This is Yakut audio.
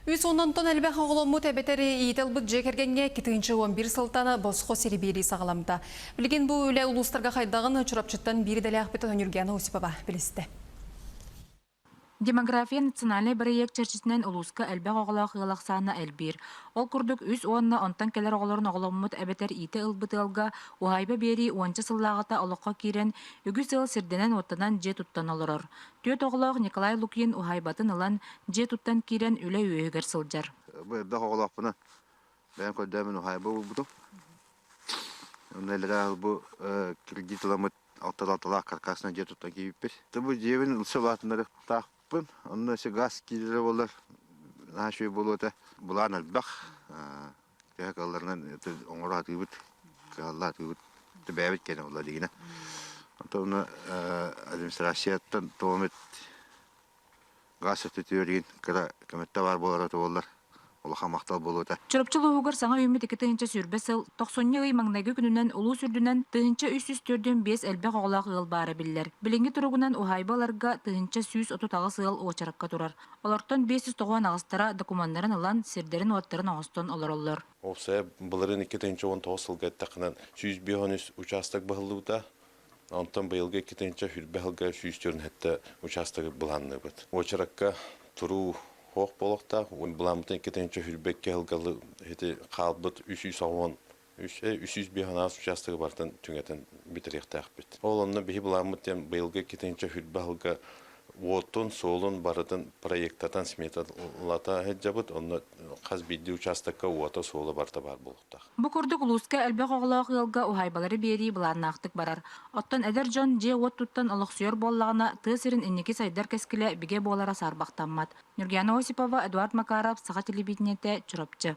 Үс уонтан элбэх оҕоломмут эбэтэр иитэ ылбыт дьиэ кэргэҥҥэ 2011 сылтан босхо сири биэрии саҕаламмыта. Билигин бу үлэ улуустарга хайдаҕын Чурапчыттан биир идэлээхпит Ньургуяна Осипова билистэ. Демография национальнай бырайыак чэрчитинэн улууска элбэх оҕолоох ыал ахсаана элбиир. Ол курдук үс уонна онтон кэлэр оҕолорун оҕоломмут эбэтэр иитэ ылбыт ыалга уһаайба биэрии уонча сыллааҕыта олоххо киирэн, үгүс ыал сирдэнэн-уоттанан дьиэ туттан олорор. Түөрт оҕолоох Николай Лукин уһаайбатын ылан, дьиэ туттан киирэн үлэ үөһүгэр сылдьар. Бу элбэх оҕолоохпуна бэйэм көрдөөмүн уһаайба булбутум. Онно элэрээ бу кредит ыламмыт алталаах каркасынан дьиэ туттан киирбиппит. Бу дьиэбин ылса улаатыннарыахтаахпын. Онно өссө газ киирэрэ буоллар наһаа үчүгэй буолуо этэ. Былаан элбэх. Төһө кыалларынан оҥоро сатыыбыт, кыһалла сатыыбыт. Бэйэбит кэнэ буолла дигинэ. Онтон администрацияттан тоҕо эмит газ өттүтүгэр кыра көмөттө баар буолара буоллар улахан махтал буолуо этэ. Чурапчы улууһугар саҥа үүммүт 2020 сыл тохсунньу ый маҥнайгы күнүнэн улуус үрдүнэн 1345 элбэх оҕолоох ыал баара биллэр. Билиҥҥи туругунан уһаайба ыларга 1138 ыал уочаракка турар. Олортон 598-тара докумуоннарын ылан, сирдэрин-уоттарын оҥостон олороллор. Уопсайа былырыын 2019 сылга эттэххинэ 153 учаастак баһыллыбыта. Онтон быйылгы 2020 сылга 147 учаастагы былаанныыбыт. Уочаракка туруу суох буолуохтаах. Былааммытын 2022 сылга ити хаалбыт 310 305 учаастагы барытын түҥэтэн бүтэриэхтээхпит. Ол онно биһи былааммыт диэн быйылгы 2020 сылга уотун, суолун барытын проектатан сметалата сылдьабыт. Онно хас биирдии учаастакка уота, суола барыта баар буолуохтаах. Бу курдук улууска элбэх оҕолоох ыалга уһаайбалары биэрии былааннаахтык барар. Оттон эдэр дьон дьиэ-уот туттан олохсуйар буоллаҕына, тыа сирин инники сайдар кэскилэ бигэ буолара саарбахтаммат. Ньургуяна Осипова, Эдуард Макаров, Саха телевидениетэ, Чурапчы.